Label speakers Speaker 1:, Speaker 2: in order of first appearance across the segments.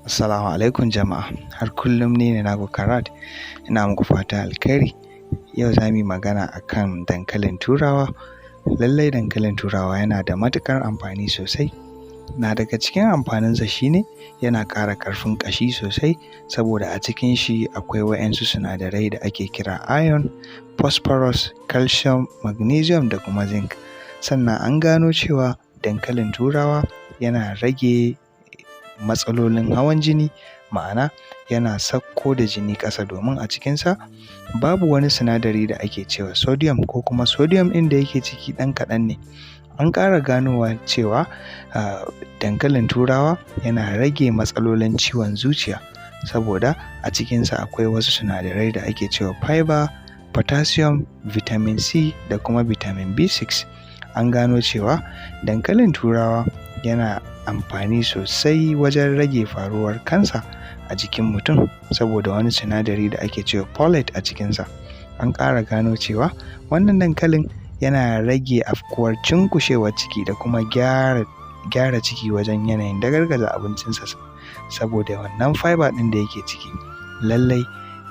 Speaker 1: Assalamu alaikum jama'a. Har kullum ni ne naku Karat. Ina muku fatan alkhairi. Yau za mu yi magana akan dankalin Turawa. Lallai dankalin Turawa yana da matuƙar amfani sosai. Na daga cikin amfaninsa shine yana ƙara ƙarfin ƙashi sosai, saboda a cikin shi akwai waƴansu sinadarai da ake kira iron, phosphorus, calcium, magnesium da kuma zinc. Sannan an gano cewa dankalin Turawa yana rage matsalolin hawan jini, ma'ana yana sakko da jini ƙasa, domin a cikinsa babu wani sinadari da ake cewa sodium, ko kuma sodium ɗin da yake ciki ɗan kaɗan ne. An ƙara ganowa cewa dankalin Turawa yana rage matsalolin ciwon zuciya, saboda a cikinsa akwai wasu sinadarai da ake cewa fiber, potassium, vitamin C da kuma vitamin B6. An gano cewa dankalin Turawa yana amfani sosai wajen rage faruwar kansa a jikin mutum, saboda wani sinadari da ake cewa folate a cikinsa. An ƙara gano cewa wannan dankalin yana rage afkuwar cunkushewar ciki da kuma gyara ciki wajen yanayin dagargaza abincinsa, saboda wannan fiber ɗin da yake ciki. Lallai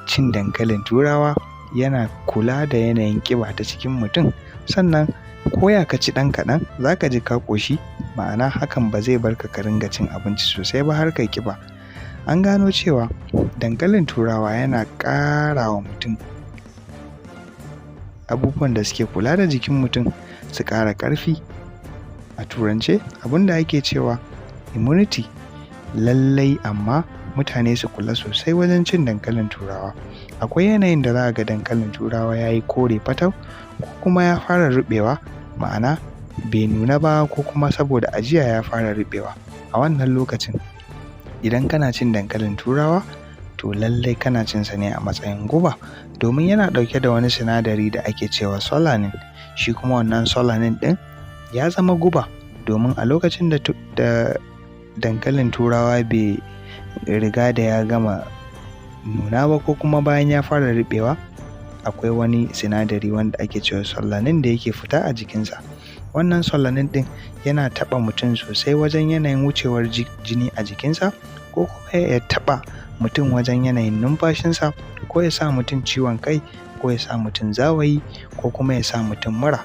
Speaker 1: cin dankalin Turawa yana kula da yanayin ƙiba ta cikin mutum, sannan ko ya ka ci ɗan kaɗan za ka ji ka ƙoshi, ma'ana hakan ba zai bar ka ka ringa cin abinci sosai ba har kai ƙiba. An gano cewa dankalin Turawa yana ƙara wa mutum abubuwan da suke kula da jikin mutum su ƙara ƙarfi. A turance abin da ake cewa immunity. Lallai amma mutane su kula sosai wajen cin dankalin Turawa. Akwai yanayin da za a ga dankalin Turawa ya yi kore fatau ko kuma ya fara ruɓewa, ma'ana bai nuna ba, ko kuma saboda ajiya ya fara ruɓewa. A wannan lokacin, idan kana cin dankalin Turawa, to lallai kana cin sa ne a matsayin guba, domin yana ɗauke da wani sinadari da ake cewa solanin. Shi kuma wannan solanin ɗin ya zama guba, domin a lokacin da dankalin Turawa bai riga da ya gama nuna ba, ko kuma bayan ya fara ruɓewa, akwai wani sinadari wanda ake cewa solanin da yake fita a jikinsa. Wannan solanin ɗin yana taɓa mutum sosai wajen yanayin wucewar jini a jikinsa, ko kuma ya taɓa mutum wajen yanayin numfashinsa, ko ya sa mutum ciwon kai, ko ya sa mutum zawayi, ko kuma ya sa mutum mura,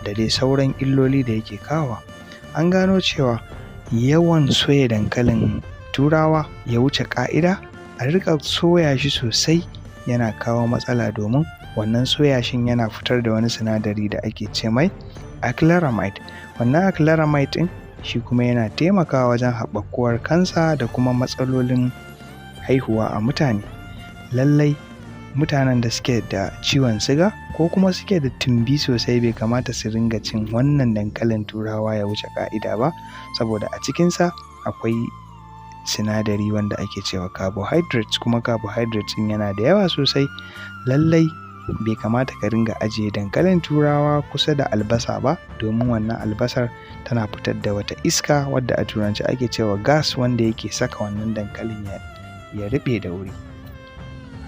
Speaker 1: da dai sauran illoli da yake kawowa. An gano cewa yawan soya dankalin Turawa ya wuce ƙa'ida, a riƙa soya shi sosai, yana kawo matsala, domin wannan soya shin yana fitar da wani sinadari da ake ce mai acrylamide. Wannan acrylamide ɗin shi kuma yana taimakawa wajen haɓakuwar kansa da kuma matsalolin haihuwa a mutane. Lallai mutanen da suke da ciwon siga ko kuma suke da tumbi sosai, bai kamata su ringa cin wannan dankalin Turawa ya wuce ƙa'ida ba, saboda a cikinsa akwai sinadari wanda ake cewa carbohydrates, kuma carbohydrates ɗin yana da yawa sosai. Lallai bai kamata ka ringa ajiye dankalin Turawa kusa da albasa ba, domin wannan albasar tana fitar da wata iska wadda a turance ake cewa gas, wanda yake saka wannan dankalin ya ruɓe da wuri.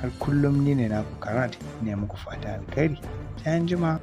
Speaker 1: Har kullum ni ne naku Karat, ina muku fatan alkhairi. Sai anjima.